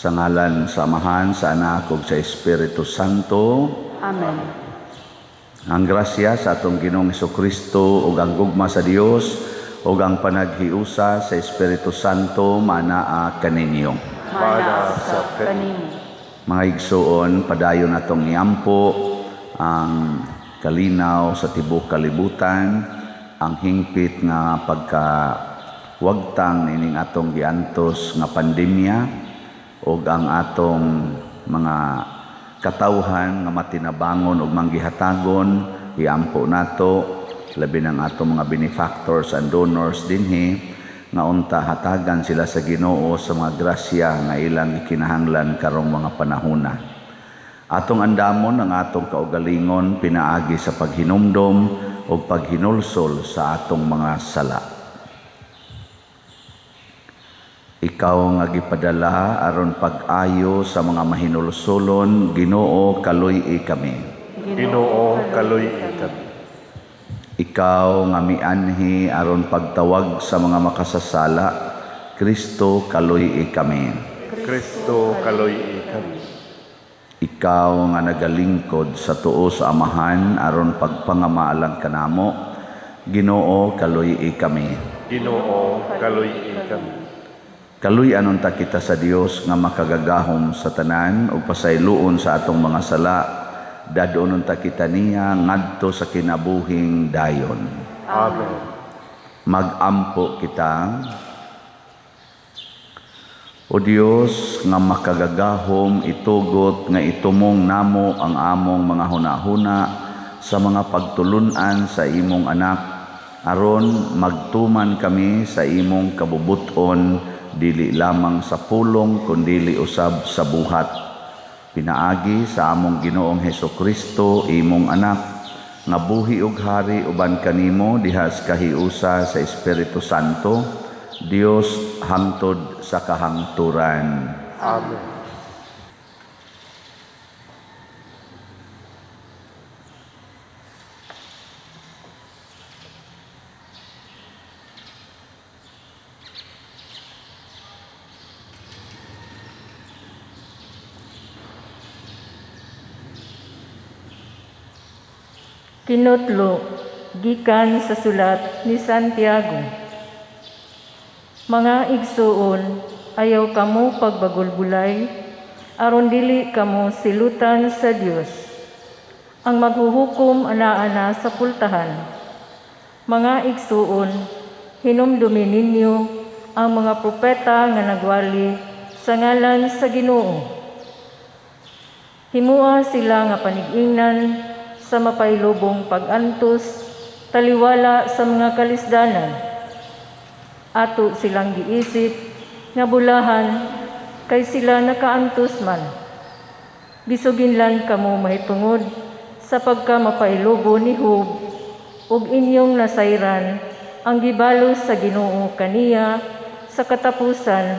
Sa ngalan sa Amahan, sa Anak ug sa Espiritu Santo. Amen. Ang grasya sa atong Ginoong Hesukristo ug ang gugma sa Dios ug ang panaghiusa sa Espiritu Santo manaa kaninyo. Mana sa kanimo. Mga igsuon, padayon natong iampo ang kalinaw sa tibuok kalibutan, ang hingpit nga pagka wagtang ining atong giantos nga pandemya ug ang atong mga katawhan nga matinabangon ug manggihatagon, iampo nato labi ng atong mga benefactors and donors dinhi nga unta hatagan sila sa Ginoo sa mga grasya nga ilang ikinahanglan karong mga panahona. Atong andamon ang atong kaugalingon pinaagi sa paghinumdom ug paghinulsol sa atong mga sala. Ikaw nga gipadala aron pag-ayo sa mga mahinulsolon, Ginoo, kaluy-i kami. Ginoo, kaluy-i kami. Ikaw nga mianhi aron pagtawag sa mga makasasala, Kristo, kaluy-i kami. Kristo, kaluy-i kami. Ikaw nga nagalingkod sa tuo sa Amahan aron pagpangamaalang kanamo, Ginoo, kaluy-i kami. Ginoo, kaluy-i kami. Kaluy-anon ta kita sa Dios nga makagagahom sa tanan ug pasayloon sa atong mga sala, dad-onon ta kita niya ngadto sa kinabuhing dayon. Amen. Magampo kita. O Dios nga makagagahom, itugot nga itumong namo ang among mga hunahuna sa mga pagtulun-an sa imong anak, aron magtuman kami sa imong kabubuton, dili lamang sa pulong kundili usab sa buhat. Pinaagi sa among Ginoong Hesukristo, imong anak, nga buhi ug hari uban kanimo diha sa kahiusa sa Espiritu Santo, Dios hangtod sa kahangturan. Amen. Kinutlo, gikan sa sulat ni Santiago. Mga igsuon, ayaw kamo pagbagulbulay, aron dili kamo silutan sa Dios. Ang maghuhukom ana-ana sa pultahan. Mga igsuon, hinumdumi ninyo ang mga propeta nga nagwali sa ngalan sa Ginoo. Himua sila nga panig-ingnan sa mapailubong pag-antos, taliwala sa mga kalisdanan. Ato silang giisip nga bulahan kay sila nakaantos man. Bisuginlan kamo mahitungod sa pagka mapailubo ni Job ug inyong nasayran ang gibalos sa Ginoo kaniya sa katapusan,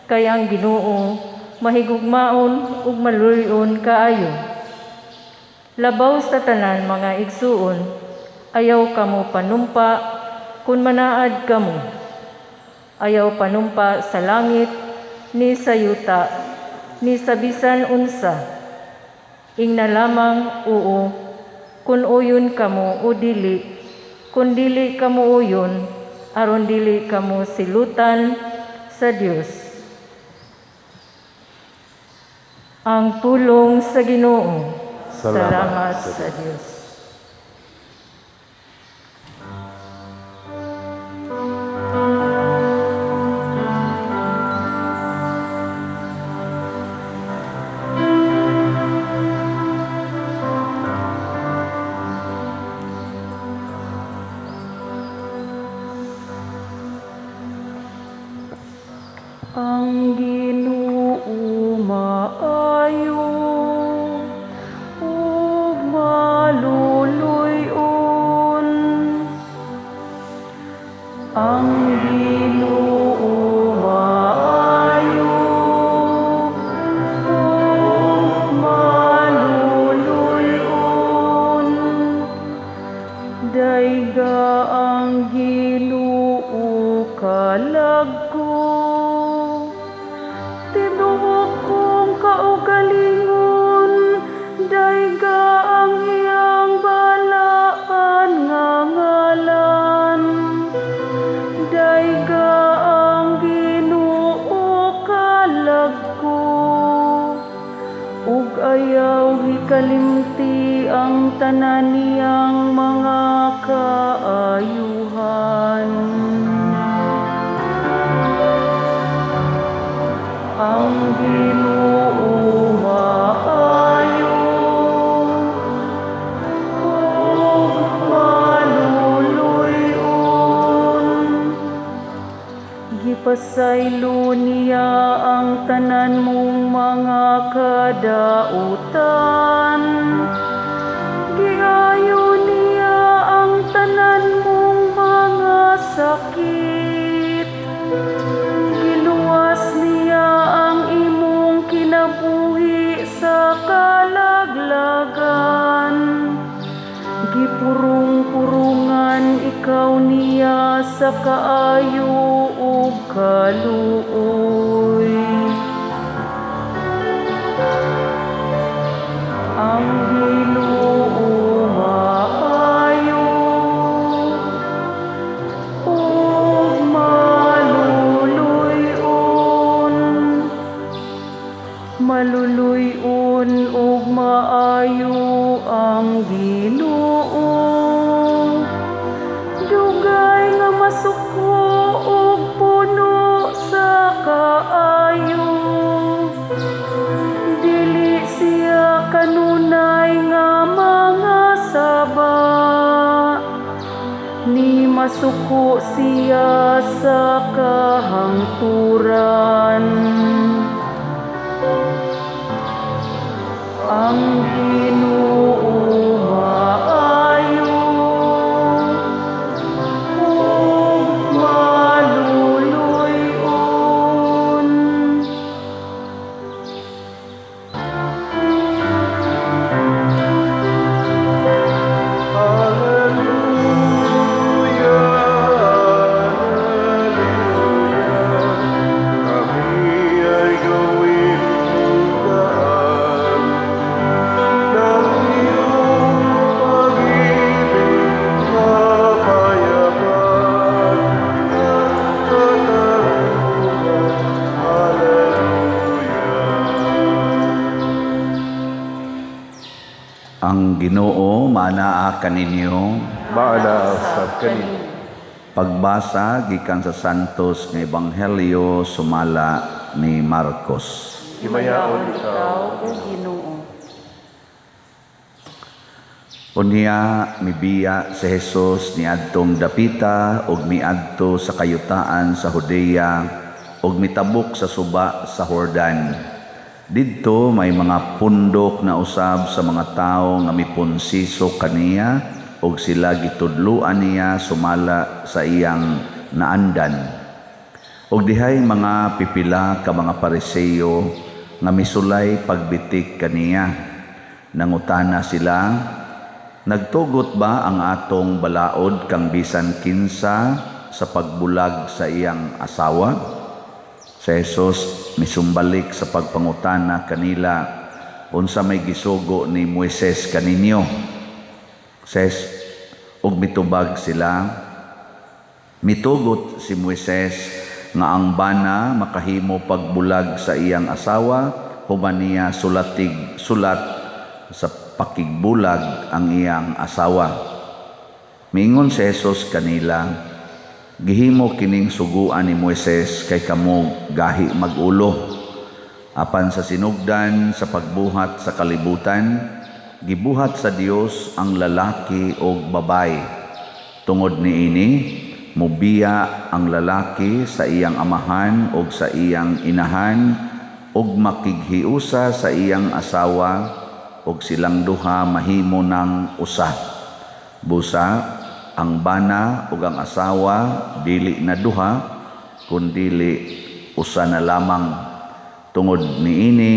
kay ang Ginoo mahigugmaon ug maluy-on kaayo. Labaw sa tanan mga igsuon, ayaw kamo panumpa kun manaad kamo. Ayaw panumpa sa langit, ni sa yuta, ni sa bisan unsa. Ingna lamang oo, kun uyon kamo o dili, kun dili kamo uyon, aron dili kamo silutan sa Dios. Ang pulong sa Ginoo. Salamat Salamat sa Dios. Ang Ginoo maayo ug maluluy-on. Ang Ginoo maayo ug maluluy-on. Dayga ang Ginoo kalag ko, tinuod Pagkalimti ang tanan niyang mga kaayuhan. Ang Ginoo maayo ug maluluy-on. Gipasaylo niya ang tanan mong mga kadautan. Giayo niya ang tanan mong mga sakit. Giluwas niya ang imong kinabuhi sa kalaglagan. Gipurong-purungan ikaw niya sa kaayo ug kaluoy. Ang Ginoo maayo ug maluluy-on. Maluluy-on ug maayo ang Ginoo. Dugay nga masuko ug puno sa kaayo. Dili siya kanunay nga mga saba, ni masuko siya sa kahangturan. Ang Ginoo maayo ug maluluy-on. Alleluia, Alleluia, kami ay gawin daan ng iyong pag-ibig, kapayapaan at katarungan. Alleluia. Ang Ginoo maanaa kaninyo. Maanaa sab kaninyo. Pagbasa gikan sa Santos nga Ebanghelyo sumala ni Marcos. Himayaon ikaw, o Ginoo. Unya mibiya si Jesus niadtong dapita ug miadto sa kayutaan sa Judea ug mitabok sa suba sa Jordan. Didto may mga pundok na usab sa mga tawo nga mipunsiso kaniya ug sila gitudloan niya sumala sa iyang naandan. Ug dihay mga pipila ka mga Pariseo nga misulay pagbitik kaniya. Nangutana sila, nagtugot ba ang atong balaod kang bisan kinsa sa pagbulag sa iyang asawa? Si Jesus misumbalik sa pagpangutana kanila, unsa may gisugo ni Moises kaninyo? Ses, ug mitubag sila, mitugot si Moises nga ang bana makahimo pagbulag sa iyang asawa, human niya sulatig sulat sa pakigbulag ang iyang asawa. Miingon si Jesus kanila, gihimo kining suguan ni Moises kay kamo gahi mag-ulo. Apan sa sinugdan sa pagbuhat sa kalibutan, gibuhat sa Dios ang lalaki og babae. Tungod niini, mubiya ang lalaki sa iyang amahan og sa iyang inahan og makighiusa sa iyang asawa og silang duha mahimo ng usa. Busa ang bana ug ang asawa dili na duha kundili usa na lamang. Tungod niini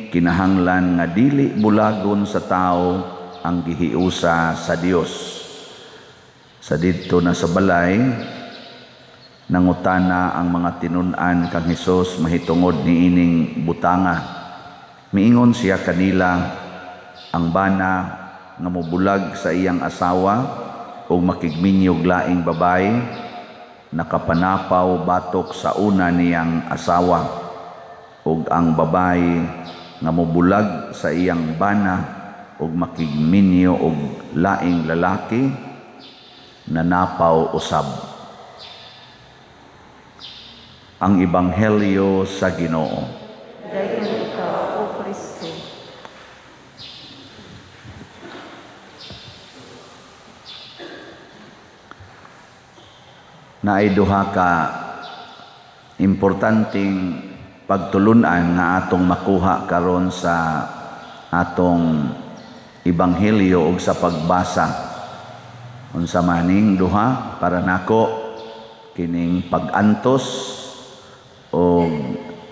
kinahanglan nga dili bulagon sa tao ang gihiusa sa Dios. Sa didto na sa balay, nangutana ang mga tinun-an kang Hesus mahitungod niining butanga. Miingon siya kanila, ang bana nga mobulag sa iyang asawa ug makigminyog laing babae, nakapanapaw batok sa una niyang asawa, ug ang babae nga mobulag sa iyang bana ug makigminyo og laing lalaki nanapaw usab. Ang Ebanghelyo sa Ginoo. Dayon ikaw, O Kristo. Naay duha ka importanteng pagtulunan nga atong makuha karon sa atong ebanghelyo ug sa pagbasa. Unsa maning duha para nako kining pag-antos o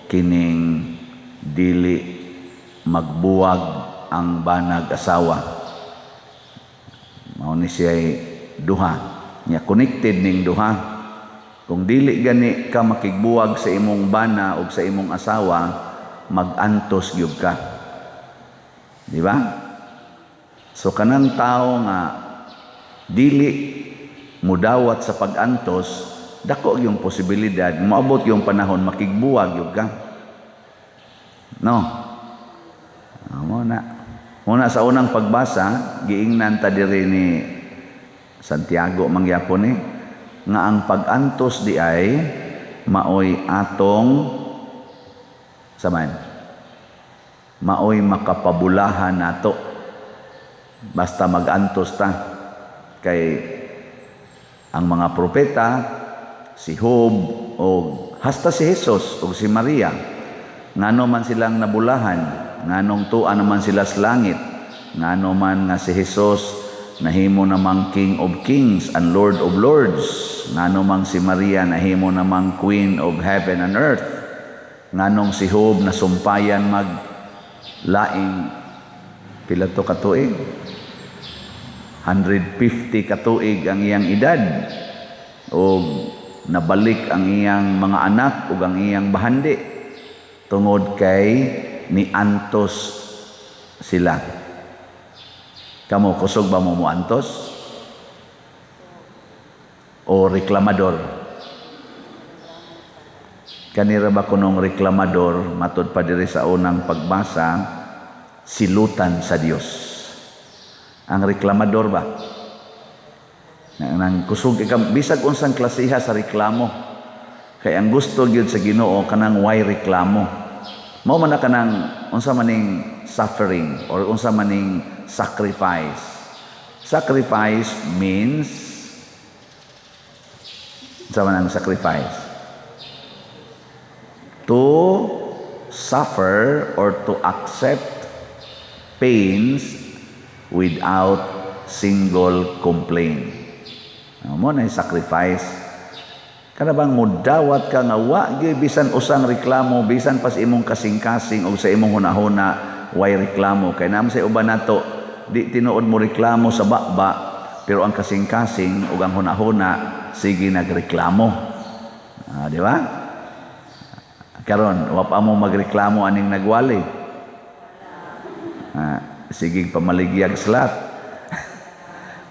kining dili magbuwag ang banag asawa. Mao ni siya'y duha. Nya connected ning duha. Kung dili gani ka makigbuwag sa imong bana o sa imong asawa, mag-antos gyud ka. Di ba? So kanang tao nga dili mudawat sa pag-antos, dako yung posibilidad moabot yung panahon makigbuwag gyud ka. No? Mo na. Muna sa unang pagbasa, giingnan ta diri ni Santiago mangyapon ni nga ang pag-antos di ay maoy atong saman. Maoy makapabulahan nato. Basta mag-antos ta kay ang mga propeta, si Job o hasta si Jesus o si Maria, ngano man silang nabulahan, nganong tuwa naman sila sa langit, ngano man nga si Jesus nahimo namang King of Kings and Lord of Lords, ngano mang si Maria nahimo namang Queen of Heaven and Earth, nganong si Job nasumpayan mag laing pila to katuig, 150 katuig ang iyang edad, o nabalik ang iyang mga anak ug ang iyang bahandi tungod kay niantos sila. Kamo kusog ba mo moantos o reklamador? Kanira ba kunong reklamador matud pa diri sa unang pagbasa, silutan sa Dios. Ang reklamador ba nang kusog ikaw bisag unsang klasiha sa reklamo, kay ang gusto gyud sa Ginoo kanang way reklamo. Mao man na kanang unsa maning suffering or unsa maning sacrifice. Sacrifice means unsa man ang sacrifice? To suffer or to accept pains without single complaint. Mo na sacrifice. Kana bang mudawat ka nga wa gyud bisan usang reklamo, bisan pas imong kasing-kasing o sa imong hunahuna way reklamo. Kay naman sa uban nato di tinuod mo reklamo sa baba, pero ang kasing-kasing ug ang hunahuna sige nagreklamo. Di ba? Karon wa pa mo magreklamo aning nagwali. Sige pamaligyag slat.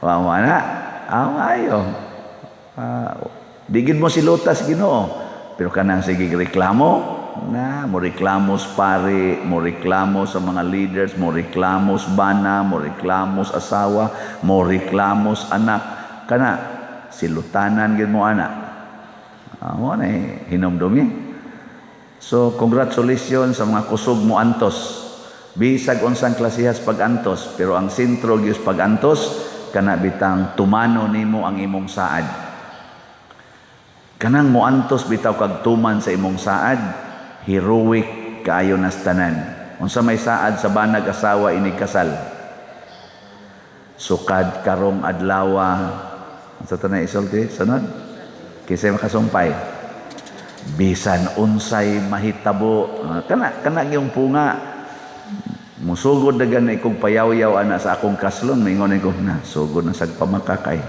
Wa mo ana. Ayo. Digid mo silutas Ginoo, pero kanang sige reklamo, na mo reklamo sa pare, mo reklamo sa mga leaders, mo reklamo sa bana, mo reklamo sa asawa, mo reklamo sa anak, kana silutanan gid mo ana. Mo na hinumdumi. So congratulations sa mga kusog mo antos. Bisag unsang klasehas pag-antos, pero ang sentro gyud pag-antos kana bitang tumano nimo ang imong saad. Kanang moantos bitaw kag tuman sa imong saad, heroic kaayo nas tanan. Unsa may saad sa banag asawa inig kasal? Sukad karong adlawa. Unsa tanay isulti sunod? Kinsay makasumpay? Bisan unsay mahitabo. Kana yung punga. Musugod na gani kong payaw-yaw ana sa akong kaslon, maingon ko na sugod na sag pamakakay.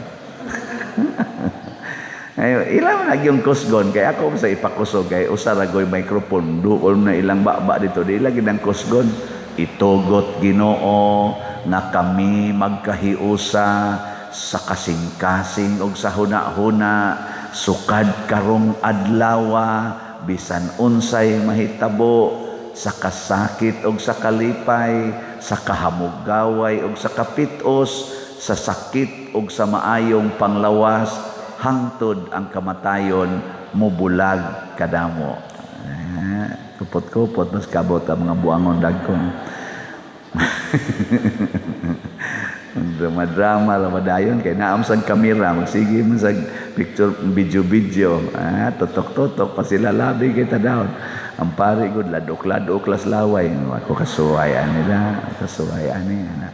Ayo, ilang na yung kusgon kay ako sa ipakusog kay usa ra goy microphone duol na ilang baba dito, di lagi nang kusgon. Itugot Ginoo nga kami magkahiusa sa kasing-kasing og sa huna-huna, sukad karong adlawa bisan unsay mahitabo, sa kasakit og sa kalipay, sa kahamugaway ug sa kapitos, sa sakit ug sa maayong panglawas, hangtod ang kamatayon mubulag kadamo. Eh, kupot-kupot mas kabot ang mga buangon dagko. Drama-drama ra madayon kay naam sang kamera, magsige man sa picture, video-video, ah, totok-totok pa sila, labi kita daw. Ang pare gud ladok-ladok las laway, ako kasuway ani la, kasuway ani ana.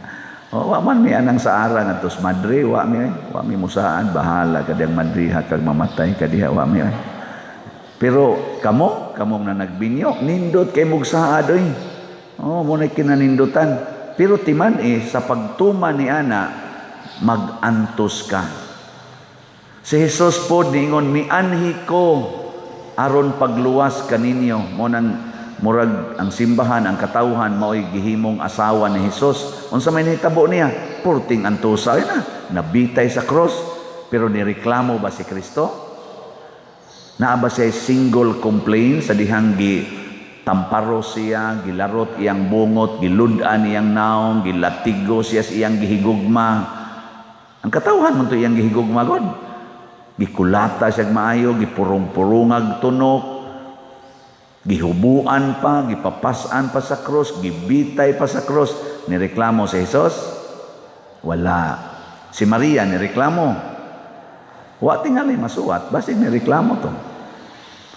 O, wa man mi anang sa ara ngadto sa madre, wa mi musaan, bahala ka diyang madriha kag mamatay ka diha, wa mi ay. Pero kamo, kamong na nagbinyo, nindot kay mugsaad oy. Oh, mo na kinanindutan. Pero timan eh, sa pagtuman ni ana, magantos ka. Si Jesus po niingon, mianhi ko aron pagluwas kaninyo. Mo nang murag ang simbahan, ang katawhan, mao'y gihimong asawa ni Jesus. Unsa may nahitabo niya? Purting antusa na, nabitay sa cross. Pero nireklamo ba si Kristo? Naa ba siya single complaint sa dihang gi tamparo siya, gilarot iyang bungot, gilud-an iyang naong, gilatigo siya sa iyang gihigugma? Ang katawhan man to iyang gihigugma god. Gikulata siya maayo, gipurong-purungag tunok, gihubuan pa, gipapasan pa sa cross, gibitay pa sa cross. Nireklamo si Jesus? Wala. Si Maria nireklamo? Wa tingali masuwat, basig nireklamo to.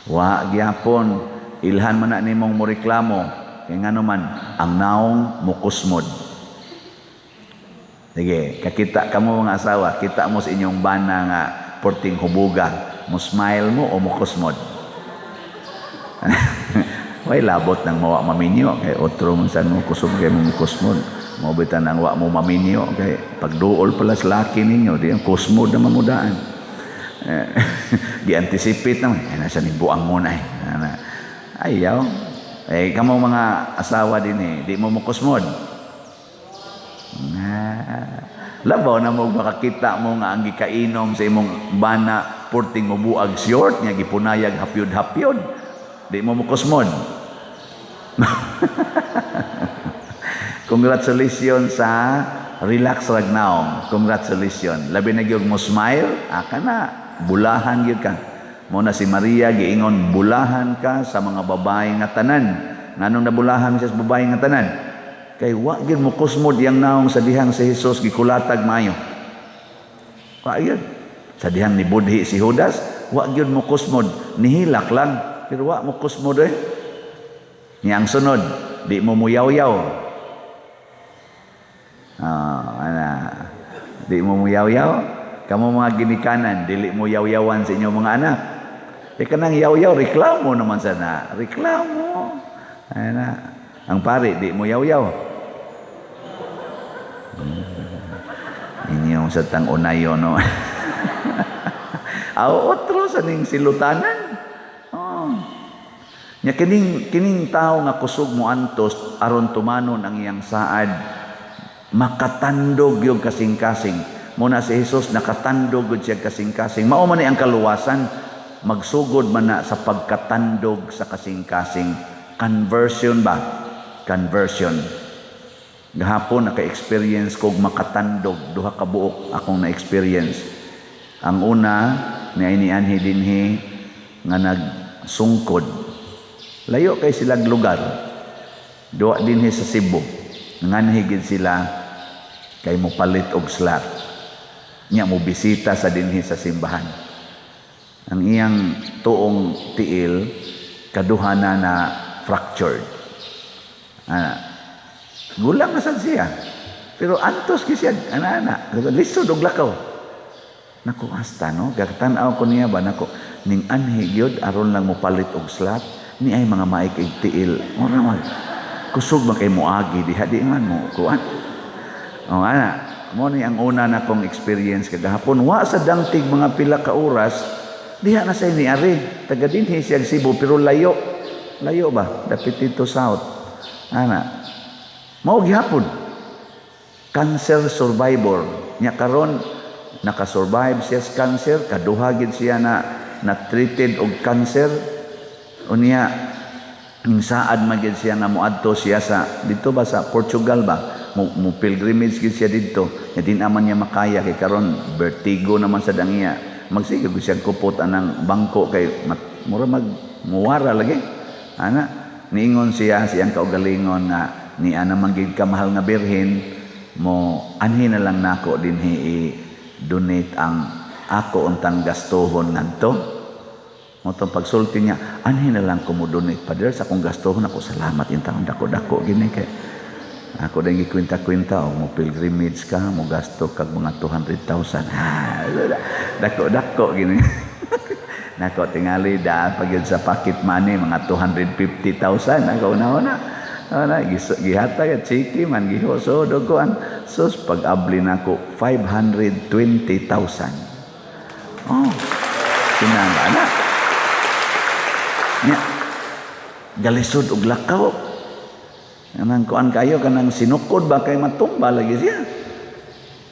Wa gyapon. Ilhan man na nimong moreklamo kay ngano man ang naong mukusmod. Sige, kakita kamo mga asawa, kita mo sa inyong bana nga porting hubuga, mo smile mo o mukusmod? Way labot nang mawa maminyo kay otro man san mo kusog kay mo kusmod. Mo bitan ang wa mo maminyo kay pagduol pala sa laki ninyo, di ang kusmod na mamudaan. Gi-anticipate naman, ay nasa ni buang mo na eh. Ana. Ayaw. Eh, kamo mga asawa din eh, di mo mukusmod. Labaw na mo makakita mo nga ang gikainom sa imong bana purting mubuag short nga gipunayag hapyod-hapyod. Di mo mukusmod. Congratulations sa relax ragnaong. Congratulations. Labi na gyud mo smile, aka na bulahan gyud ka. Mo na si Maria giingon, bulahan ka sa mga babae nga tanan. Nganong nabulahan siya sa babae nga tanan? Kay wa gyud mo kusmod iyang naong sa dihang si Jesus gikulatag maayo. Wa gyud. Sa dihang nibudhi si Judas, wa gyud mo kusmod, nihilak lang, pero wa mo kusmod eh. Niyang sunod, di mo muyaw-yaw. Ana. Di mo muyaw-yaw. Kamo mga ginikanan, dili mo yaw-yawan sa inyong mga anak. E kanang yaw-yaw, reklamo naman sana. Reklamo. Ana. Ang pare, di mo yaw-yaw. Inyong sa tang unayo, no? Aw, otro sa ning silutanan. Oh. Nya kining tao nga kusog mo antos aron tumanon ang iyang saad, makatandog yung kasing-kasing. Muna si Jesus nakatandog gud siya kasing-kasing. Mao man ni ang kaluwasan, magsugod man na sa pagkatandog sa kasing-kasing. Conversion ba? Conversion. Gahapon naka-experience kog makatandog, duha ka buok akong na-experience. Ang una ni anhi dinhi nga nagsungkod. Layo kay silag lugar. Duha dinhi sa Cebu. Nganhi gid sila kay mopalit og slot. Nya mo bisita sa dinhi sa simbahan. Ang iyang tuong tiil kaduha na na fractured. Gulang na sad siya. Pero antos ki siya, ana-ana. Lisod og lakaw. Nako hasta no, gatan-aw ko niya ba nako ning anhi gyud aron lang mopalit og slot ni ay mga maik ig tiil. Mura mag kusog man kay moagi diha di man mo kuan. O ana, mo ni ang una na kong experience kagahapon. Wa sa dangtig mga pila ka oras diha na say ni ari. Taga dinhi siya Cebu pero layo. Layo ba? Dapit dito south. Ana. Mao gihapon. Cancer survivor. Nya karon nakasurvive siya sa cancer, kaduha gid siya na na treated og cancer. Unya Ning saad man gyud siya nga moadto siya sa dito ba, sa Portugal ba, mo pilgrimage gyud siya didto. Nya di naman niya makaya kay karon vertigo naman sa dangiya. Magsige gyud siya kupot anang bangko kay mura mag muwara lagi. Ana, niingon siya siyang kaugalingon nga niya naman gyud ka, Mahal nga Birhen, mo anhi na lang nako dinhi i-donate ang ako untang gastuhon ngadto. Mo tong pagsulti niya, anhi na lang ko mo donate, Father, sa akong gastuhon ako. Salamat yung taong dako-dako gini kay ako din gikwenta-kwenta o mo pilgrimage ka, mo gasto kag mga 200,000. Ha, dako-dako gini. Nako tingali daan pag yun sa pocket money mga 250,000 ako na na. Ana gihatag at chiki man gihoso dugoan sus pag-abli nako 520,000. Oh. Kinanga na. Nya galisod og lakaw. Kanang kuan kayo, kanang sinukod ba kay matumba lagi siya.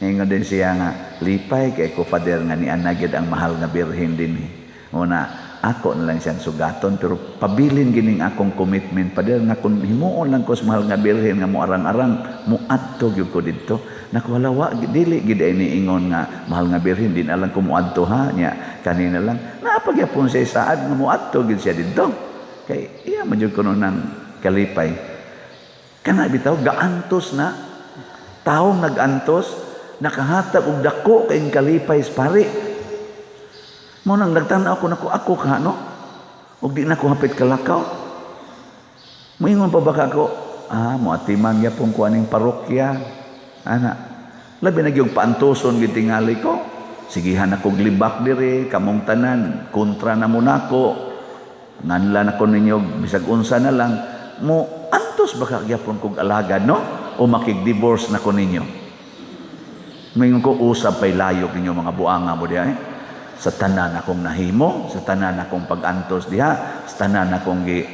Ingon din siya nga lipay kay ko, Father, nga ni gyud ang Mahal nga Birhen din eh. Una, ako na lang siyang sugaton pero pabilin gining akong commitment, Father, nga kung himuon lang ko sa Mahal nga Birhen nga mo arang-arang, moadto gyud ko didto. Naku, hala, wa dili gid ay niingon nga, "Mahal nga Birhen, di na lang ko moadto ha." Nya kanina lang napagyapon siya saad nga moadto gid siya didto kay iya man jud kuno nang kalipay. Kana bitaw gaantos na taong nagantos nakahatag og dako kayong kalipay sa pari mo. Nang nagtan-aw ko, nako, ako ka no ug di na ko hapit kalakaw, moingon pa ba ka ko, moatiman gyapon ko aning parokya ana, labi na gyud paantoson gid tingali ko, sigihan ako libak diri, kamong tanan kontra na mo nako, nganla na ko ninyo bisag unsa na lang mo, antos ba ka gyapon kog alagad no o makig-divorce na ko ninyo? Moingon ko, usab pay layog ninyo mga buanga mo diha eh. Sa tanan akong nahimo, sa tanan akong pag-antos diha, sa tanan akong gi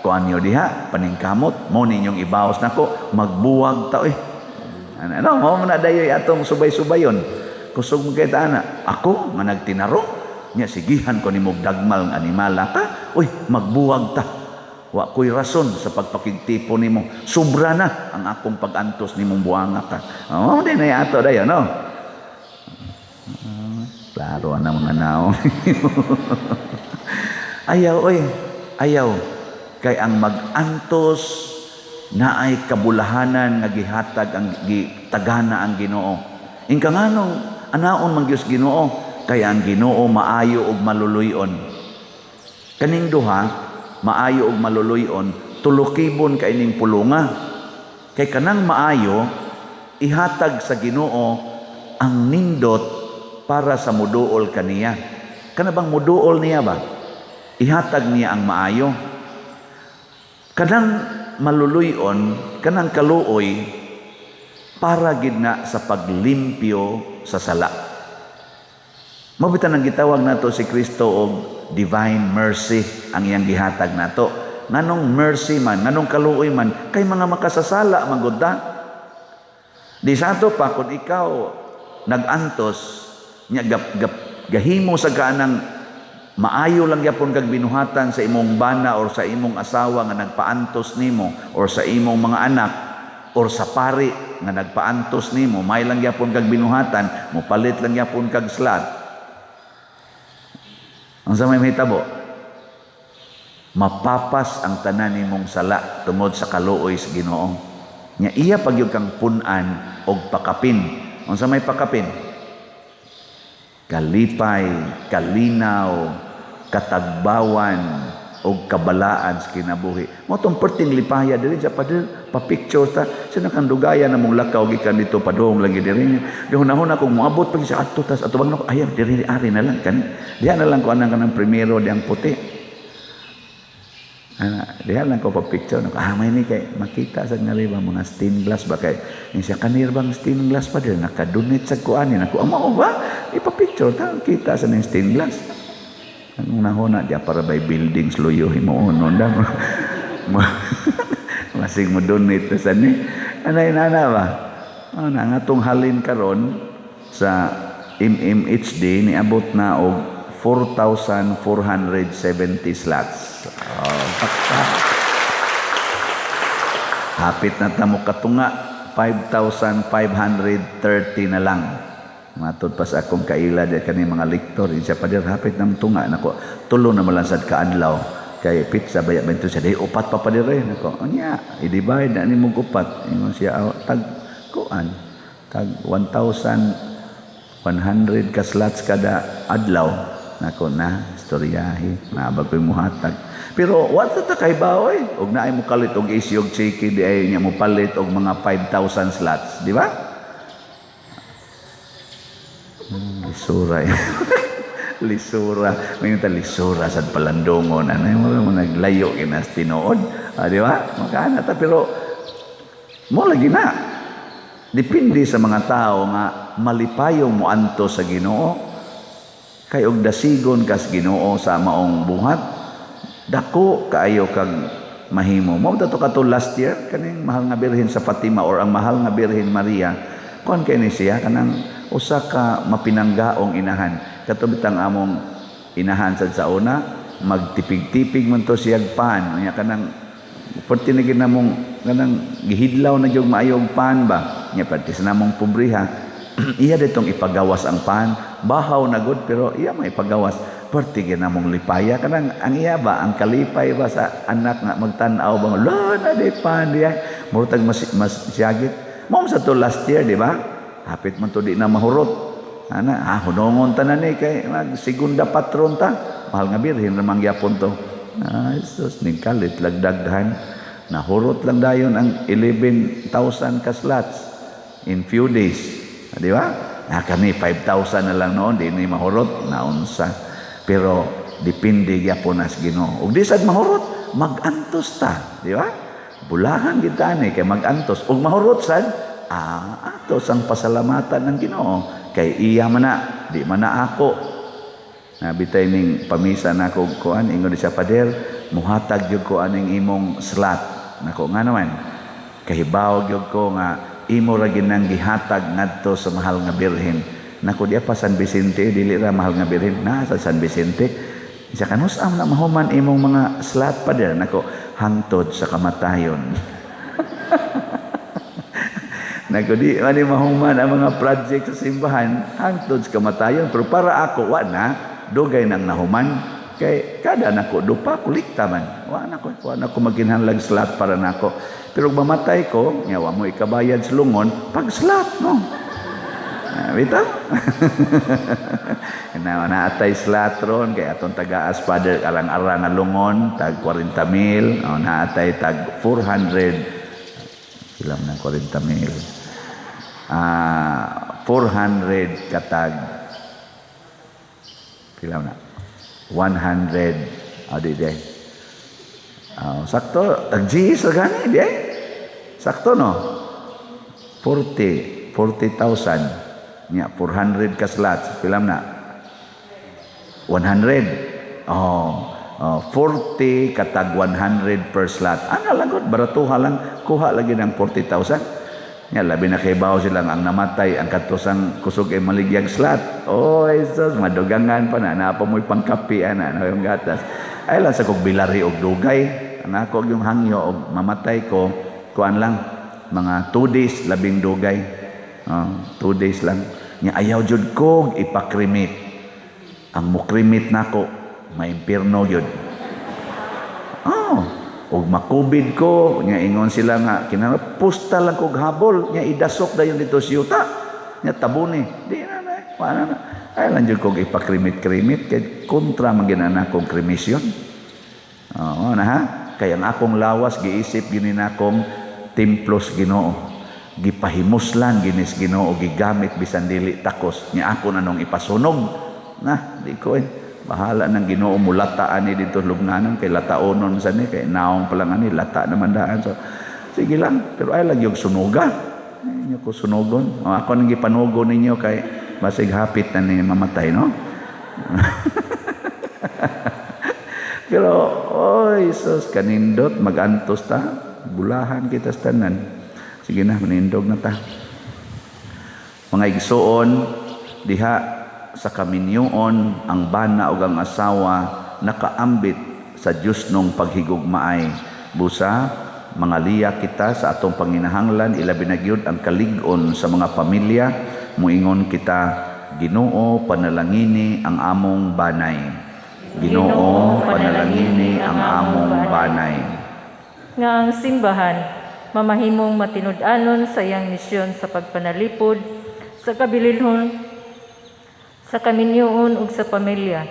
kuan niyo diha, paningkamot, mo ninyong ibawas nako, magbuwag ta eh. Ano, ano mo na dayoy atong subay-subayon. Kusog mo kay ana, ako nga nagtinarong, nya sigihan ko nimo dagmal nga animala ka, uy, magbuwag ta. Wa ko'y rason sa pagpakigtipo nimo. Sobra na ang akong pag-antos nimong buanga ka. Oh, di na ato dayon, no? Klaro na mga naong. Ayaw, oy. Ayaw. Kay ang mag-antos na ay kabulahanan nga gihatag ang gitagana ang Ginoo. Inka nganong anaon man gyud Ginoo, kay ang Ginoo maayo ug maluluy-on. Kaning duha, maayo ug maluluy-on, tulukibon kay ning pulunga. Kay kanang maayo, ihatag sa Ginoo ang nindot para sa muduol kaniya. Kana bang muduol niya ba? Ihatag niya ang maayo. Kanang maluluy-on, kanang kaluoy, para gid na sa paglimpyo sa sala. Mabitan ang gitawag nato si Kristo og divine mercy ang iyang gihatag nato. Nganong mercy man, nganong kaluoy man, kay mga makasasala man gud ta. Di sa ato pa kung ikaw nag-antos nya gap, gap, gahimo sa kanang maayo lang gyapon kag binuhatan sa imong bana or sa imong asawa nga nagpaantos nimo or sa imong mga anak or sa pari nga nagpaantos nimo, may lang gyapon kag binuhatan, mopalit lang gyapon kag slot. Ang sa may mahitabo, mapapas ang tanan nimong sala tungod sa kaluoy sa Ginoo. Nya iya pagyud kang pun-an og pakapin. Unsa may pakapin? Kalipay, kalinaw, katagbawan og kabalaan sa kinabuhi. Mo tong perting lipaya diri sa pader, pa-picture ta. Sa kang dugaya na mong lakaw gikan dito padung lagi diri. Gahunahon ako moabot pag sa adto tas atubang nako, ayaw diri, ari na lang kan. Diha na lang ko anang kanang primero diyang puti. Ana, diha lang ko pa picture nako. Ah, may ni kay makita sa nga ba mga stained glass ba kay yung siya kanir bang stained glass pa diri nakadunit sa kuan ni nako. Amo ba? Ipa-picture ta kita sa ning stained glass. Ang unahona diya para by buildings luyo himuon no da. Masig mo donate sa ni. Anay nana ba? Ano nga atong halin karon sa MMHD niabot na og 4,470 slots. Oh, pakta. Hapit na ta mo katunga, 5,530 na lang. Matod pa sa akong kaila di kani mga lektor, siya pa dir hapit ng tunga nako. Tulo na man lang sad kaadlaw kay pizza baya bento siya di upat pa pa dire nako. Unya, i-divide na nimo upat. Ingon siya, oh, tag kuan tag 1,100 ka slots kada adlaw nako na istoryahi na bagoy muhatag. Pero wa ta kay baoy og naay mo kalit og AC og chiki di ay niya mo palit og mga 5,000 slots, di ba? Lisura. Lisura. May ta lisura sa palandongon ano mo naglayo kinas tinuod. Ah, di ba? Makana ta pero mo lagi na. Depende sa mga tao nga malipayong moanto sa Ginoo. Kay og dasigon kas Ginoo sa maong buhat, dako kaayo kag mahimo. Mao to kato last year kaning mahal nga Birhen sa Fatima or ang mahal nga Birhen Maria. Kuan kay ni siya kanang usa ka mapinanggaong inahan. Kato bitang among inahan sad sa una, magtipig-tipig man to siyag pan. Unya kanang perti na gid namong kanang gihidlaw na gyud maayog pan ba. Nya perti sa namong pobriha. Iya ditong ipagawas ang pan, bahaw na gud pero iya may ipagawas. Perti gid namong lipaya kanang ang iya ba ang kalipay ba sa anak nga magtan-aw ba la na di pan diya. Murtag mas siyagit. Mao sa to last year, di ba? Hapit man to di na mahurot. Ana, hunongon ta na ni kay mag segunda patron ta. Mahal nga birhen ra man gyapon to. Ah, Jesus, ning kalit lagdaghan. Nahurot lang dayon ang 11,000 ka slots in few days. Ah, di ba? Ah, kani 5,000 na lang noon, di ni mahurot, naunsa. Pero depende gyapon nas Ginoo. Ug di sad mahurot, magantos ta, di ba? Bulahan gid ta ni kay magantos. Ug mahurot sad, ato sang pasalamatan ng Ginoo kay iya man na, di man na ako. Nabitay ning pamisa nako kuan ingon siya, Pader, muhatag gyud ko aning imong slot. Nako nga naman, kahibaw gyud ko nga imo ra ginang gihatag ngadto sa mahal nga Birhen. Nako diya pa San Vicente, dili ra mahal nga Birhen, na sa San Vicente. Siya kanus-am na mahuman imong mga slot, Pader? Nako, hangtod sa kamatayon. Nako di man ni mahuman ang mga project sa simbahan hangtod sa kamatayon, pero para ako wa na dugay nang nahuman kay kada nako dupa kolekta man. Wa na ko magkinahanglag slot para nako. Pero kung mamatay ko, nya wa mo ikabayad sa lungon, pag slot no. Ah, bitaw. Na naatay slot ron kay atong tagaas Father arang-arang nga lungon tag 40 mil, oh, naatay tag 400 ilang ng 40 mil. 400 katag pila na 100, di di sakto tag G sa gani di ay sakto no 40,000 nya 400 ka slots pila na 100, oh, 40 katag 100 per slot. Ana lang gud, baratuha lang, kuha lagi ng 40,000. Nya labi na kay bawo silang ang namatay ang katusang kusog ay maligyag slot. Oh, Jesus, madugangan pa na naa pa mo'y pangkapi ana na yung gatas. Ay lang sa kog bilari og dugay. Ang ako yung hangyo og mamatay ko, kuan lang mga 2 days labing dugay. Oh, 2 days lang. Nya ayaw jud kog ipakremate. Ang mokremate nako, maimpirno gyud. Oh, og makubid ko, nya ingon sila nga kinahanglan pusta lang kog habol, nya idasok dayon dito sa yuta. Nya tabuni. Di na na, wala na. Ay lang jud kog ipakremate-kremate kay kontra man ginana akong cremation. Oo na ha. Kay ang akong lawas giisip gini nakong templo sa Ginoo. Gipahimuslan ginis Ginoo, gigamit bisan dili takos. Nya ako na nung ipasunog. Na, di ko eh. Bahala ng Ginoo mulataan ni dito lugnanon kay lataonon sa ni kay naong pa lang ani lata naman daan. So sige lang, pero ay lang yung sunuga. Inyo ko sunugon. O, ako nang gipanugo ninyo kay basig hapit na ni mamatay, no? Pero oy sus, kanindot magantos ta, bulahan kita sa tanan. Sige na, manindog na ta. Mga igsuon, diha sa kaminyoon ang bana ug ang asawa nakaambit sa Dios nung paghigugmaay. Busa Mga liya kita sa atong panginahanglan, ilabi na gyud ang kalig-on sa mga pamilya. Muingon kita, Ginoo, panalangini ang among banay. Ginoo, panalangini ang among banay. Nga ang simbahan mamahimong matinud-anon sa iyang misyon sa pagpanalipod sa kabilinhon, sa kaminyoon ug sa pamilya.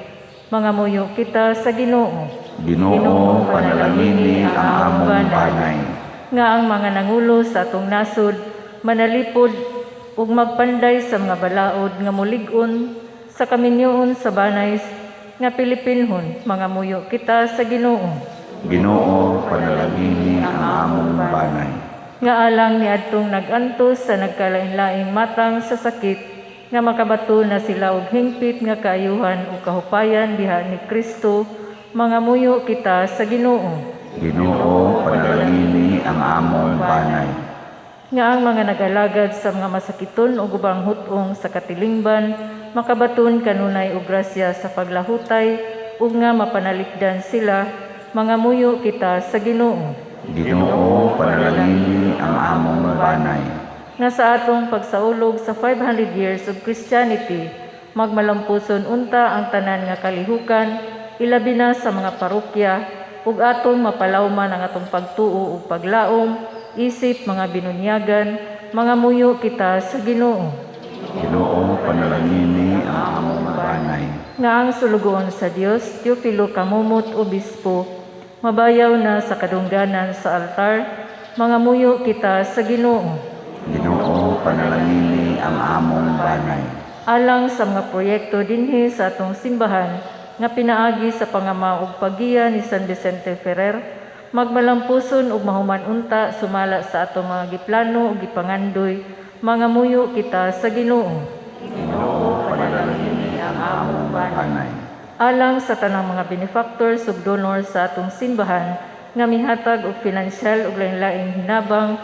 Mangamuyo kita sa Ginoo. Ginoo, panalangini ang among banay. Nga ang mga nangulo sa atong nasod manalipod ug magpanday sa mga balaod nga mulig-on sa kaminyoon sa banay nga Pilipinhon. Mangamuyo kita sa Ginoo. Ginoo, panalangini ang among banay. Nga alang niadtong nag-antos sa nagkalain-laing matang sa sakit, nga makabato na sila og hingpit nga kaayuhan ug kahupayan diha ni Kristo, mangamuyo kita sa Ginoo. Ginoo, panalangini ang among banay. Nga ang mga nag-alagad sa mga masakiton ug ubang hut-ong sa katilingban makabaton kanunay og grasya sa paglahutay ug nga mapanalikdan sila, mangamuyo kita sa Ginoo. Ginoo, panalangini ang among banay. Nga sa atong pagsaulog sa 500 years of Christianity, magmalampuson unta ang tanan nga kalihukan, ilabi na sa mga parokya, ug atong mapalawman ang atong pagtuo ug paglaom, isip mga binunyagan, mangamuyo kita sa Ginoo. Ginoo, panalangini ang among banay. Nga ang sulugoon sa Dios, Teofilo Camomot Obispo, mabayaw na sa kadungganan sa altar, mangamuyo kita sa Ginoo. Ginoo, panalangini ang among banay. Alang sa mga proyekto dinhi sa atong simbahan nga pinaagi sa pangama ug paggiya ni San Vicente Ferrer, magmalampuson ug mahuman unta sumala sa atong mga giplano ug gipangandoy, mangamuyo kita sa Ginoo. Ginoo, panalangini ang among banay. Alang sa tanang mga benefactors ug donors sa atong simbahan nga mihatag og pinansyal ug lain-laing hinabang,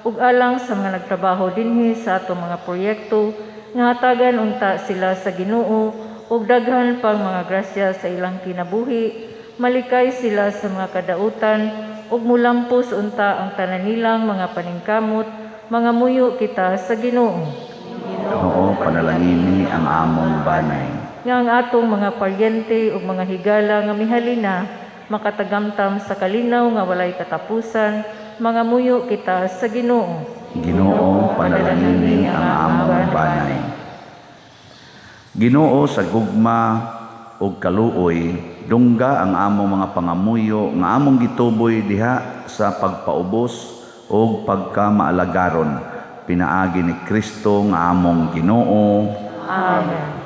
ug alang sa mga nagtrabaho dinhi sa atong mga proyekto nga hatagan unta sila sa Ginoo ug daghan pang mga grasya sa ilang kinabuhi, malikay sila sa mga kadautan ug mulampos unta ang tanan nilang mga paningkamot, mangamuyo kita sa Ginoo. Ginoo, panalangini ang among banay. Nga ang atong mga paryente ug mga higala nga mihalina makatagamtam sa kalinaw nga walay katapusan, mangamuyo kita sa Ginoo. Ginoo, panalangini ang among banay. Ginoo, sa gugma ug kaluoy, dungga ang among mga pangamuyo nga among gituboy diha sa pagpaubos ug pagkamaalagaron, pinaagi ni Kristo nga among Ginoo. Amen.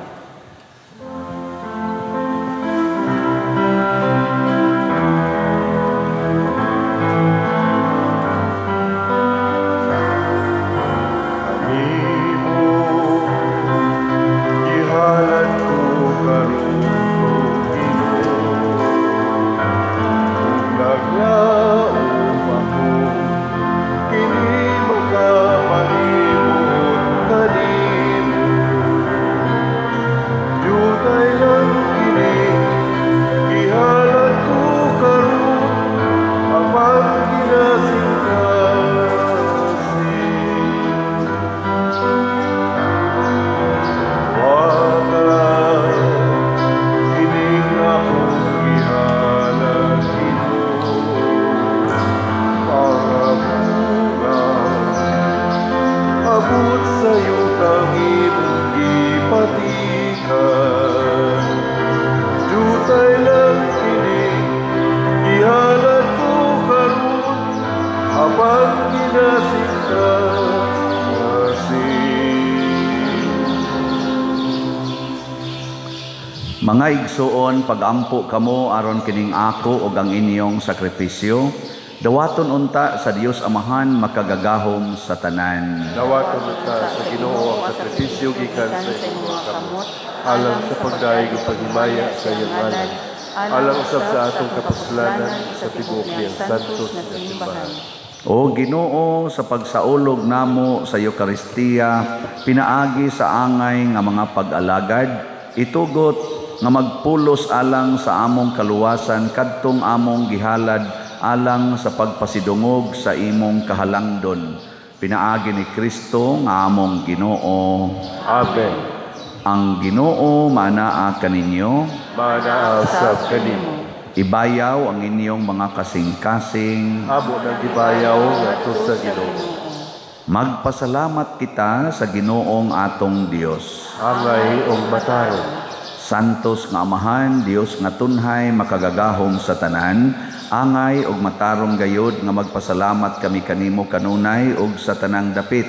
Mga igsuon, pagampo kamo aron kining ako ug ang inyong sakripisyo, dawaton unta sa Dios Amahan makagagahom sa tanan. Dawaton unta sa Ginoo ang sakripisyo gikan sa imong mga kamot, alang sa pagdayeg ug paghimaya sa iyang ngalan, alang usab sa atong kapuslanan sa tibuok niyang santos nga simbahan. O Ginoo, sa pagsaulog namo sa Eukaristiya, pinaagi sa angay nga mga pag-alagad, itugot nga magpulos alang sa among kaluwasan kadtong among gihalad alang sa pagpasidungog sa imong kahalangdon. Pinaagi ni Kristo nga among Ginoo. Amen. Ang Ginoo maanaa kaninyo. Maanaa sab kanimo. Ibayaw ang inyong mga kasing-kasing. Amo nang gibayaw ngadto sa Ginoo. Magpasalamat kita sa Ginoong atong Dios. Angay ug matarong. Santos nga Amahan, Dios nga tunhay makagagahom sa tanan, angay ug matarong gayod nga magpasalamat kami kanimo kanunay ug sa tanang dapit.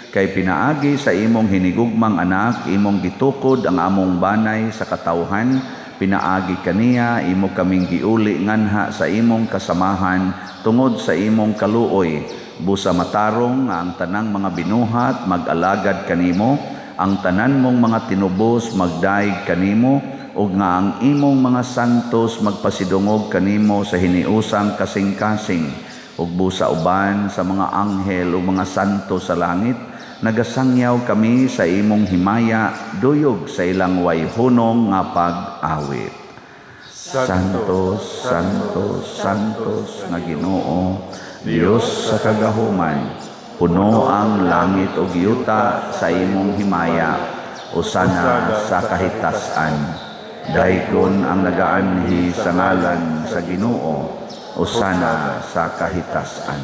Kay pinaagi sa imong hinigugmang anak, imong gitukod ang among banay sa katawhan, pinaagi kaniya imo kaming giuli nganha sa imong kasamahan tungod sa imong kaluoy. Busa matarong nga ang tanang mga binuhat mag-alagad kanimo, ang tanan mong mga tinubos magdaig kanimo, ug nga ang imong mga santos magpasidungog kanimo sa hiniusang kasing-kasing. Ug busa uban sa mga anghel ug mga santo sa langit, nagasangyaw kami sa imong himaya, duyog sa ilang wayhunong nga pag-awit. Santos, Santos, Santos nga Ginoo, Dios sa kagahuman, puno ang langit ug yuta sa imong himaya, usana sa kahitasan. Daygon ang nagaanhi sa ngalan sa Ginoo, usana sa kahitasan.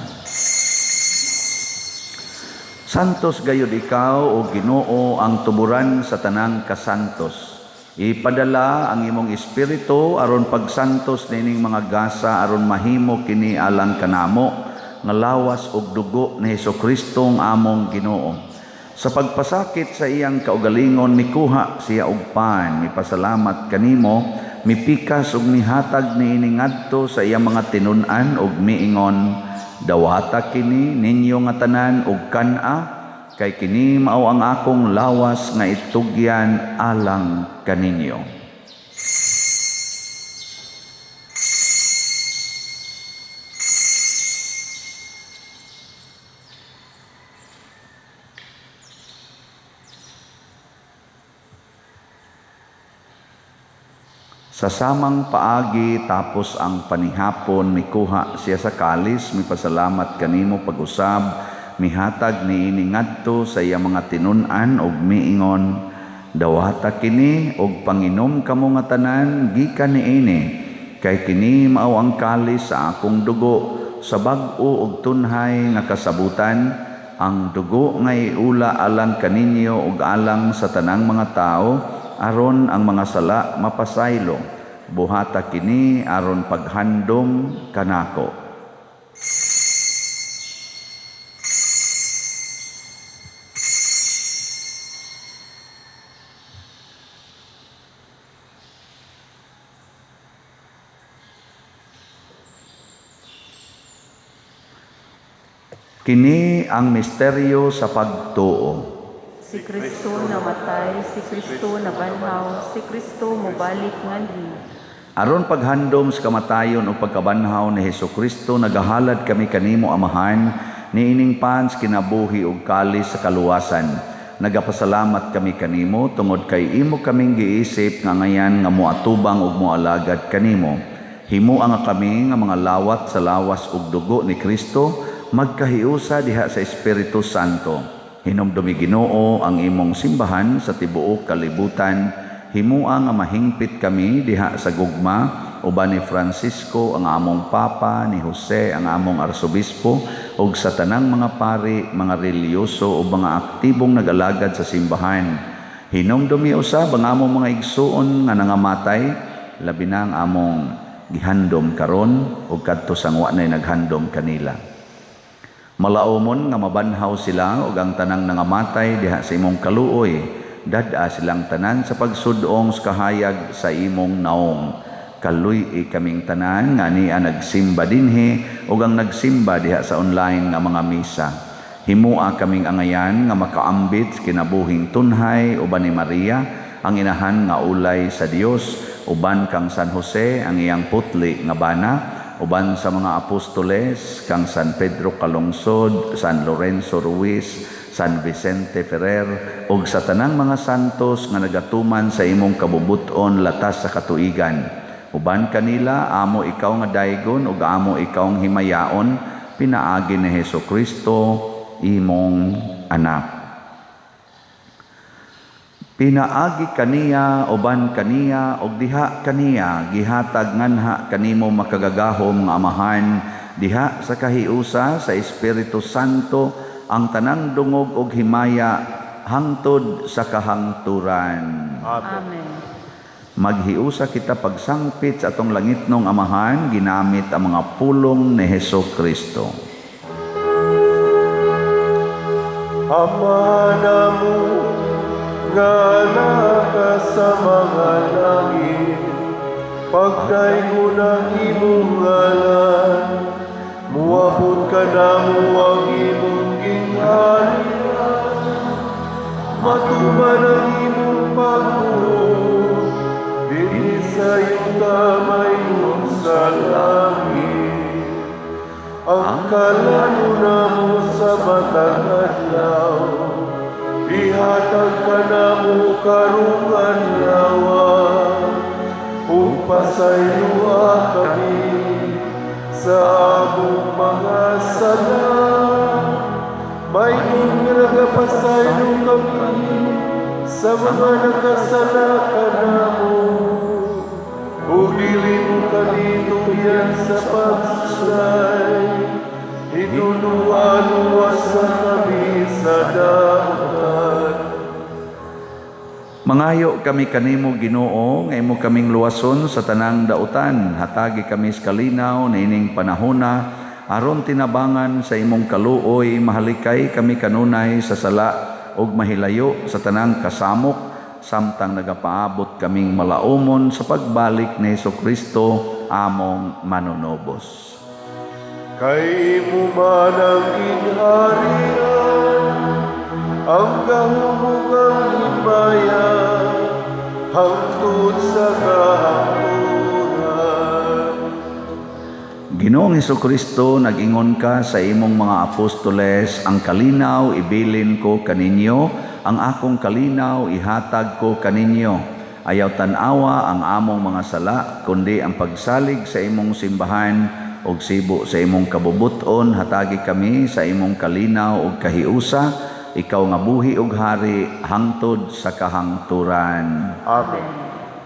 Santos gayud ikaw o Ginoo ang tuburan sa tanang kasantos. Ipadala ang imong espiritu aron pagsantos nining mga gasa aron mahimo kini alang kanamo nga lawas ug dugo ni Hesukristo ang among Ginoo. Sa pagpasakit sa iyang kaugalingon mikuha siya og pan, mipasalamat kanimo, mipikas ug mihatag niini ngadto sa iyang mga tinun-an ug miingon, dawata kini ninyo nga tanan ug kan-a, kay kini mao ang akong lawas nga itugyan alang kaninyo. Sa samang paagi tapos ang panihapon mikuha siya sa kalis, mipasalamat kanimo pag-usab, mihatag niini ngadto sa iyang mga tinun-an ug miingon, dawata kini og panginom kamo nga tanan gikan niini, kay kini mao ang kalis sa akong dugo sa bag-o ug tunhay nga kasabutan, ang dugo nga iula alang kaninyo ug alang sa tanang mga tawo, aron ang mga sala mapasaylo. Buhata kini aron paghandom kanako. Kini ang misteryo sa pagtuo. Si Kristo namatay, si Kristo nabanhaw, si Kristo mobalik nganhi. Aron paghandom sa kamatayon o pagkabanhaw ni Hesukristo, nagahalad kami kanimo Amahan, niining pans kinabuhi ug kalis sa kaluwasan. Nagapasalamat kami kanimo tungod kay imo kaming giisip nga ngayan nga moatubang ug moalagad kanimo. Himoa nga kami nga mga lawat sa lawas ug dugo ni Kristo, magkahiusa diha sa Espiritu Santo. Hinumdumi Ginoo ang imong simbahan sa tibuok kalibutan. Himua nga mahingpit kami diha sa gugma uban ni Francisco ang among Papa, ni Jose ang among Arsobispo, ug sa tanang mga pari, mga relihiyoso ug mga aktibong nag-alagad sa simbahan. Hinumdumi usab ang among mga igsuon nga nangamatay, labi na ang among gihandom karon ug kadto sang wa nay naghandom kanila. Malaomon nga mabanhaw sila ug ang tanang nangamatay diha sa imong kaluoy, dad-a silang tanan sa pagsudong sa kahayag sa imong naong. Kaluy-i kaming tanan nga niya nagsimba dinhi ug ang nagsimba diha sa online nga mga misa. Himua kaming angayan nga makaambit kinabuhing tunhay uban ni Maria ang inahan nga ulay sa Dios, uban kang San Jose ang iyang putli nga bana, uban sa mga apostoles kang San Pedro Calungsod, San Lorenzo Ruiz, San Vicente Ferrer, ug sa tanang mga santos nga nagatuman sa imong kabubut-on latas sa katuigan. Uban kanila amo ikaw nga daygon ug amo ikaw nga himayaon pinaagi ni Hesukristo imong anak. Pinaagi kaniya, uban kaniya, ug diha kaniya, gihatag nganha kanimo makagagahom nga Amahan, diha sa kahiusa sa Espiritu Santo, ang tanang dungog ug himaya hangtod sa kahangturan. Amen. Amen. Maghiusa kita pagsangpit sa atong langitnong Amahan, ginamit ang mga pulong ni Hesukristo. Ama namo nga naa sa mga langit, pagdaygon ang imong ngalan, muabot kanamo ang imong gingharian, matuman ang imong pagbuot, dinhi sa yuta mayon sa langit. Ang kalan-on namo sa matag adlaw, ihatag kanamo karong adlaw, ug pasayloa kami sa among mga sala, mayon nga nagapasaylo kami sa mga nakasala kanamo. Ug dili mo kami tugyan sa pagsulay, hinulua-luwasa kami sa dautan. Mangayo kami kanimo Ginoo, nga imo kaming luwason sa tanang dautan. Hatagi kami sa kalinaw niining panahona, aron tinabangan sa imong kaluoy, mahalikay kami kanunay sa sala ug mahilayo sa tanang kasamok, samtang nagapaabot kaming malaumon sa pagbalik ni Hesukristo among manunubos. Kay imo man ang gingharian, ang gahom ug ang himaya, hangtod sa kahangturan. Ginoong Hesukristo, nag-ingon ka sa imong mga apostoles, ang kalinaw ibilin ko kaninyo, ang akong kalinaw ihatag ko kaninyo. Ayaw tan-awa ang among mga sala, kundi ang pagsalig sa imong simbahan ug sibo sa imong kabubuton. Hatagi kami sa imong kalinaw ug kahiusa, ikaw nga buhi ug hari hangtod sa kahangturan. Amen.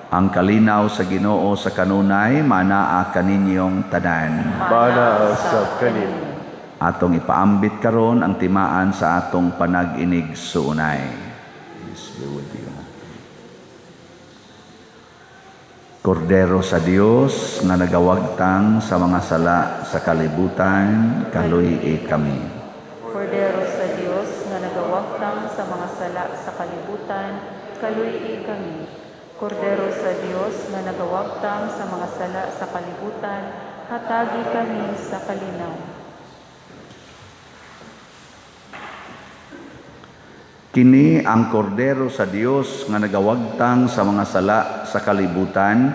Ang kalinaw sa Ginoo sa kanunay manaa kaninyong tanan. Manaa sab kanimo. Atong ipaambit karon ang timaan sa atong panag-inig suunay. Peace be with you. Kordero sa Dios nga nagawagtang sa mga sala sa kalibutan, kaluy-i kami. Kordero sa Dios nga nagawagtang sa mga sala sa kalibutan, kaluy-i kami. Kordero sa Dios nga nagawagtang sa mga sala sa kalibutan, hatagi kami sa kalinaw. Kini ang kordero sa Dios nga nagawagtang sa mga sala sa kalibutan,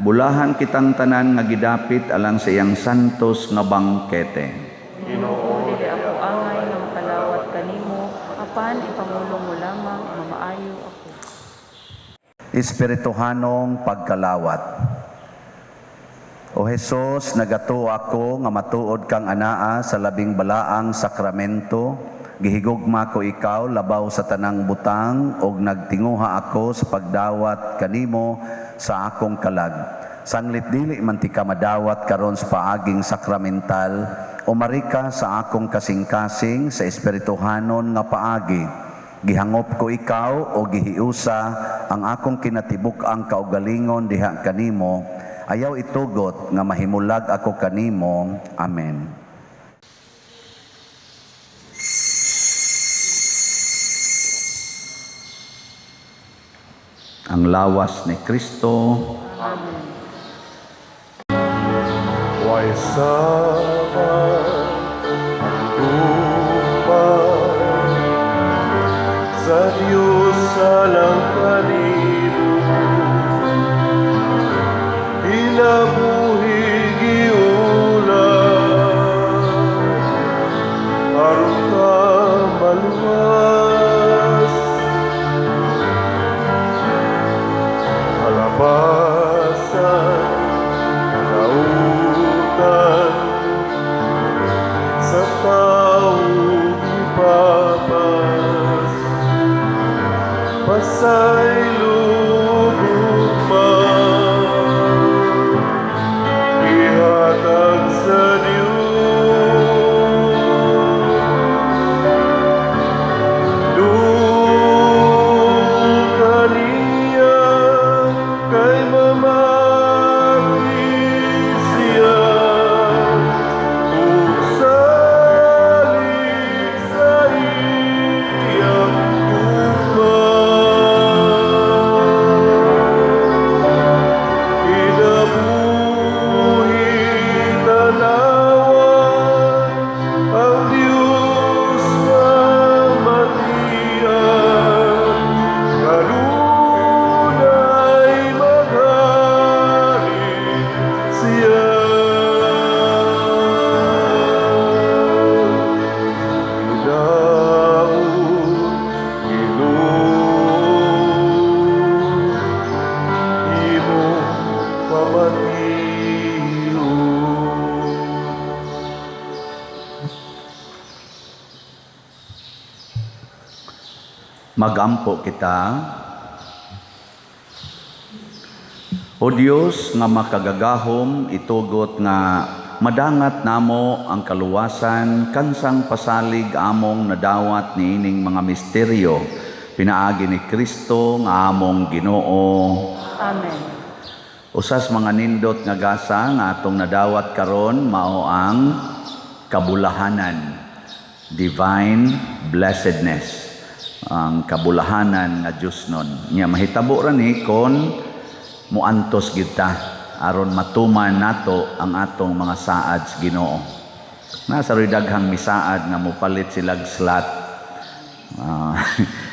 bulahan kitang tanan nga gidapit alang sa iyang santos nga bangkete. Ginoo, dili ako angay nga makalawat kanimo, apan ipangulong mo lamang mamaayo ako. Espirituhanong pagkalawat. O Hesus, nagatuo ako nga matuod kang anaa sa labing balaang sakramento. Gihigugma ko ikaw labaw sa tanang butang og nagtinguha ako sa pagdawat kanimo sa akong kalag. Sanglit dili man ti ka madawat karon sa paaging sakramental, umari ka sa akong kasing-kasing sa espirituhanon nga paagi. Gihangop ko ikaw o gihiusa ang akong kinatibuk-ang kaugalingon diha kanimo. Ayaw itugot nga mahimulag ako kanimo. Amen. Ang lawas ni Kristo. Amen. Way sama ang gugma sa Diyos alang kanimo, kinabuhi giulat aron ka maluwas. Kalabasan Pasaylo gugma, ihatag sa Dios. Duol kaniya kay mamati siya, ug salig sa iyang gugma. Kinabuhi tanawa ang Dios mamatian, kanunay maghari siya. Ginaot, Ginoo, imong pamation. Magampo kita. O Dios nga makagagahom, itugot nga madangat namo ang kaluwasan kansang pasalig among nadawat niining mga misteryo pinaagi ni Kristo nga among Ginoo. Amen. Usas mga nindot nga gasa nga atong nadawat karon mao ang kabulahanan, divine blessedness, ang kabulahanan nga Dios nun. Nya mahitabo ra ni kon muantos gyud ta aron matuman nato ang atong mga saad sa Ginoo. Nasa roy daghang misaad nga mopalit silag slot.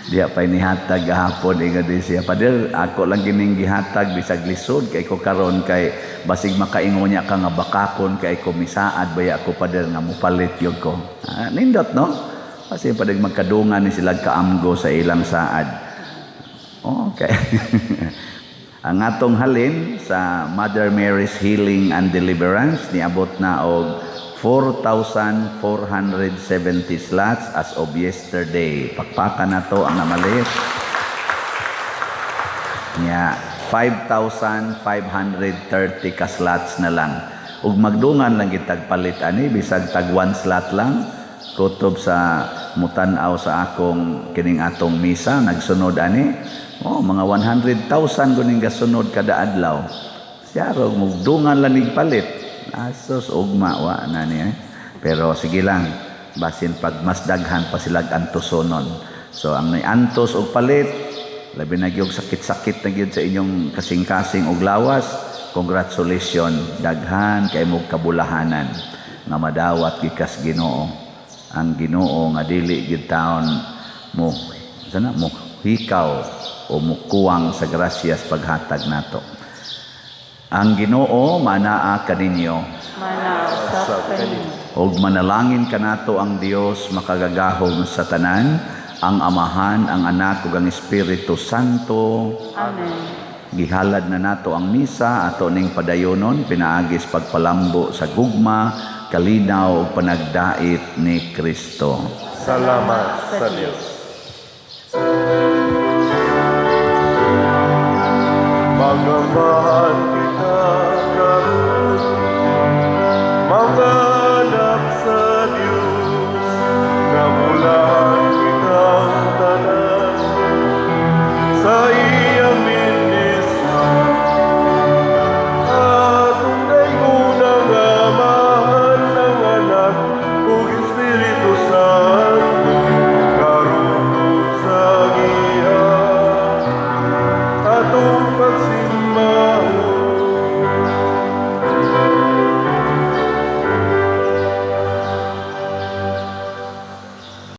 Diya pa inihatag gahapon ingon din siya, Pader, ako lang gining gihatag bisag lisod kay ko karon kay basig makaingon niya ka nga bakakon kay ko misaad baya ako Pader nga mopalit gyud ko. Nindot no? Kasi padag magkadungan ni sila kaamgo sa ilang saad. Okay. Ang atong halin sa Mother Mary's Healing and Deliverance niabot na og 4,470 slots as of yesterday. Pakpakan na to ang namalit. Nya 5,530 ka slots na lang. Ug magdungan lang gitag palit ani bisag tag 1 slot lang. Kutob sa mutan-aw sa akong kining atong misa nagsunod ani. Oh, mga 100,000 guning gasunod kada adlaw. Siya rog mugdungan lang nig palit. Asos ugma wa na niya. Pero sige lang, basin pag mas daghan pa silag antosonon. So ang antos og palit, labi na gyud sakit-sakit na gyud sa inyong kasing-kasing og lawas. Congratulations, daghan kay mog kabulahanan nga madawat gikas Ginoo. Ang Ginoo nga dili gyud taon mo sana mo hikaw o mukuwang sa grasyas paghatag nato. Ang Ginoo manaa kaninyo, Manaa usab kaninyo. Og manalangin kanato ang Dios makagagahom sa tanan, ang Amahan, ang Anak ug ang Espiritu Santo. Amen. Gihalad na nato ang misa ato ning padayonon pinaagis pagpalambo sa gugma, kalinaw ug panagdait ni Kristo. Salamat sa Dios. Magambahan